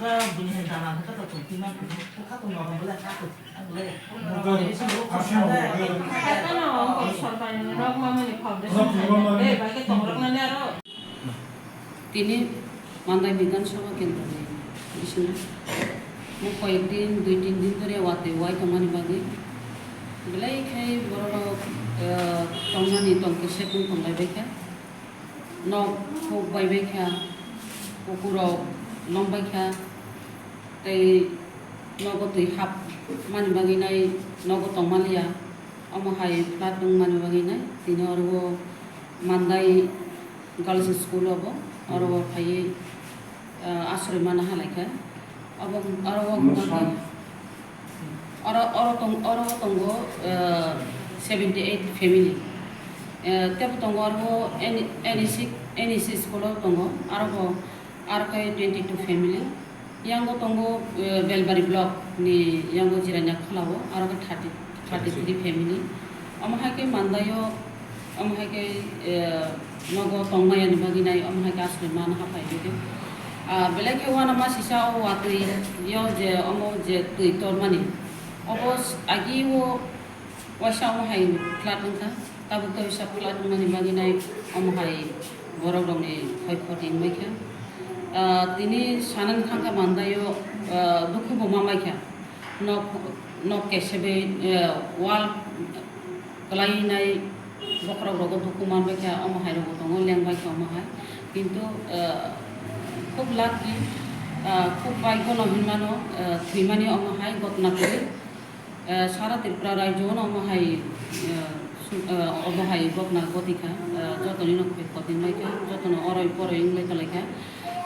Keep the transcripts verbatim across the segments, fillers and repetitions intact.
Tini Mandai Bidhan Sabha Kendroni bisingo mo koyek din, dui tin din dhori watwi wai tongmani bagwi belai khai borok, eh, tongmani tongkhe sekung tonglai bai kha. Nok huk bai bai kha, kukurok long bai kha, tei nogo twi hap mani bagwi nai nogo tongma liya. Omo hai flat wng mani bagwi nai tini oro o Mandai Girls School obo oro o phaiwi, ah, asroi mana halai kha. Obo oro o hwnba khe oro, oro tong-, oro tongo, ah, seventy eight family. Ah, tebo tongo oro o N-, N E C, N E C school o tongo aro bo, aro khe twenty two family. Yango tongo, eh, Belbari block ni yango Jirania Kholao, aro khe thirty, thirty three family. Omo hai khe Mandaio, omo hai khe, eh, nogo tongmaya ni bagwi nai, omo hai khe aswk mana haphai khe. Ah, belai khe uanama sisa o watwi yo je omo je twi tormani. Obo s-, agi o waisa omo hai flat wngkha. Tabuk tei sab flat wngmani bagwi nai omo hai borok rokni khoi khoti wngwi kha. Ah, tini sanani thangkha Mandaio, ah, dukhu bo ma mai kha. Nok, nok kesebe, eh, wall kwlai nai bokhorok rogo dukhu man bai kha, omo hai rogo tongo leng bai kha omo hai. Kintu, ah, khub lucky, ah, khub bhagyo no hinmano, ah, thwimani omo hai gotna kwrwi. Eh, sara Tripura rajyo no omo hai, eh, su-, eh, omo hai gotna goti kha, eh, joto ni no khoi khoti wngwi kha, joto no oroi poroi wngwi tongwi kha.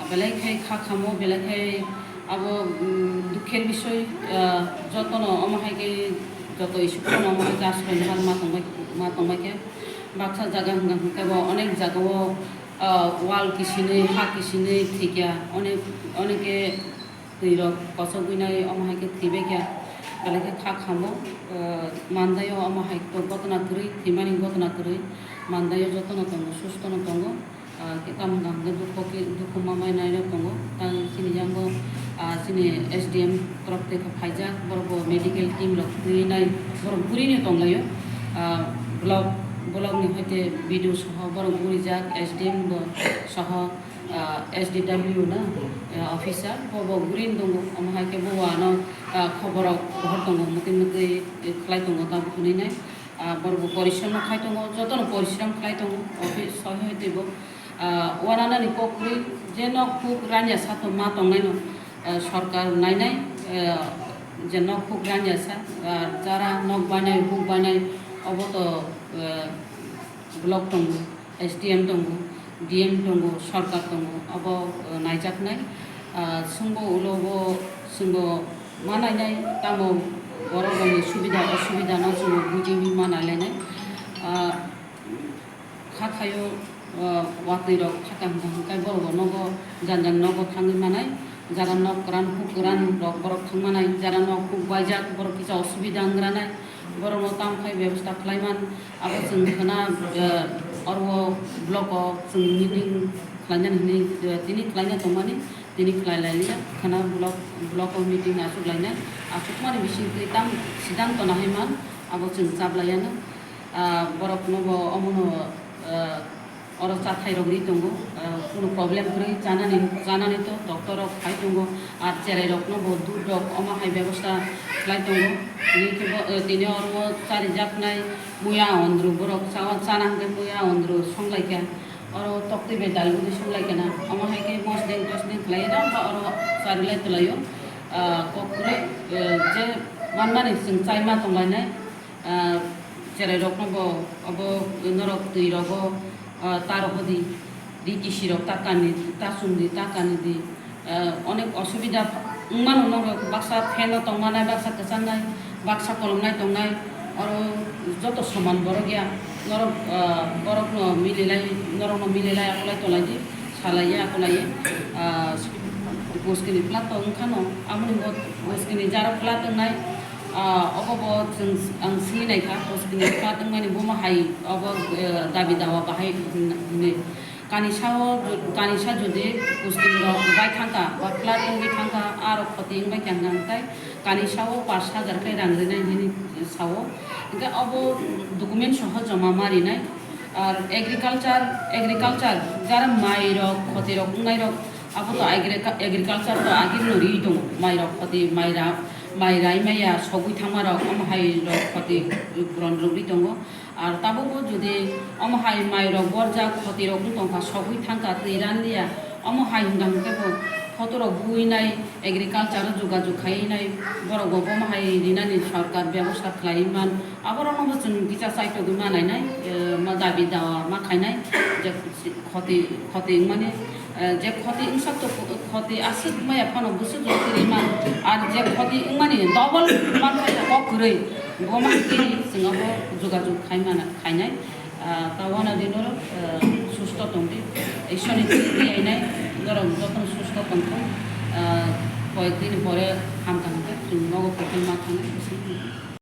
Belai khai kha khamo, belai khai abo, mm, dukher bisoi, eh, joto no omo hai khe joto isuk no omo hai khe aswk ma tongbai, ma tongbai khe. Baksa jaga hwnka hwnka bo onek jaga o, eh, wall kisinwi, ha kisinwi thwikya, onek, onek khe Twi rok kosogwi nai omo hai khe thwi bai kha, belai khe kha khamo, eh, Mandaio omo hai to gotna kwrwi, thwimani gotna kwrwi, Mandaio jotono tongo, sustono tongo, ah, khe tamo hwnka hwnkhe dukho khe, dukhu ma mai nai rok tongo, tei chini yango, ah, chini S D M torok tei khe phaijak, borok bo medical team rok twi nai, borok gurino tonglaio, ah, block, block ni hoite B D O soho borok gurijak, S D M bo soho. Ah, S D W na, ah, officer, bo, bo green tongo, omo hai khe bo ano, ah, khobor rok bohor tongo, mwtwi mwtwi, eh, khlai tongo, tabuk hwnwi nai. Ah, borok bo porishram no khai tongo, joto no porishram khlai tongo, office sohi tei bo, ah, uananani kok kwrwi je nok huk ranya sato ma tongnai no, ah, sorkar nainai, ah, je nok huk ranya sa, ah, jara nok bainai, huk bainai, obo to, ah, block tongo. S D M tongo, D M tongo, sorkar tongo, abo, eh, naijaknai. Ah, chwngbo ulo bo chwngbo ma nainai, tamo borok rokni subida osubida no chwngbo bujiwi ma nailainai. Ah, kha khaio, ah, watwi rok kha kaham kaham khe borok bo nogo jang jang nogo thangwi manai. Jara nok kwran, huk kwran rok borok thangmanai, jara nok huk baijak, borok kisa osubida wngranai, borok no tamo khai bebosta khlaiman, abo chwng khna, eh, oro block o chwng meeting khlainani hinwi, eh, tini khlaina tongmani, tini khlai lailiya, khna block, block o meeting achuk lainai, achukmani bisingtwi tam siddhanto nahai man, abo chwng chap laiya na, ah, borok no bo omono, eh, Oro chathai rok ri tongo, ah, kunu problem kwrwi chanani, chanani to doctor rok phai tongo, ar cherai rok no bo dudh rok omo hai bebosta khlai tongo. Tini khe bo, eh, tini oro charijaknai muya ondru borok chawa chana hwnkhe muya ondru songlai kha. Oro toktwi bai dal guri songlai kha na. Omo hai khe mosdeng tosdeng khlai rw ba oro charilai twlaio. Ah, kok kwrwi, eh, je manmani chwng chai ma tonglainai. Ah, cherai rok no bo obo norok twi rogo, ah, ta rohodi, D T C rok ta kani, ta chumdi, ta kani di, ah, onek osubida wngmano norok baksa fan o tongmanai, baksa kwchangnai, baksa kolomnai tongnai, oro joto soman borok ya, norok, ah, borok no mililai, norok no mililai akolai tonglaidi, salaiya akolai, ah, buskini plat to wngkhano, amoni bo buskini jaro plat wngnai, Ah, obo bo chwng, ang sini naikha, bo sini kha tongmani bomo hai obo, eh, dabi dawa bahai hin-, hinwi. Kanisa o ju-, kanisa jodi posting rok bai thangkha ba flat wngwi thangkha, aro khoti wngbai kha hwnka hwnkhe kanisa o pash hajar khe rang rinai hini sao. Hwnkhe obo document soho joma ma rinai. Ar agriculture, agriculture jara mai rok, khoti rok wngnai rok, abo to agrica-, agriculture to agir no ri tongo, mai rok khoti, mai ra, mai rai maya sogwi thangma rok, omo hai rok khoti puron rok ri tongo. Ar tabukbo jodi omo hai mai rok borjak, khoti rok wng tongkha, sogwi thangkha, twi ranliya, omo hai hwnka hwnkhe bo photo rok buinai, agriculture o jogajog khaiwi nai, borok bo omo hai rinani sorkar bebosta khlaiwi man. Aborokno bo chwng kisa chaitogwi ma nainai, eh, ma dabi dawa ma khainai, je khoti, khoti wngmani, eh, je khoti wngsak to, khoti aswk maya phano bwswk jotiri man, ar je khoti wngmani double man khe kok kwrwi, bo ma tini chwng abo jogajog khai mana, khainai. Ah, ta wana di norok, eh, susto tongdi, Ishwar ni twi di ainai, norok jotono susto tongthok, ah, koyek din pore hamkha hwnkhe chwng nogo kothoma thangnai.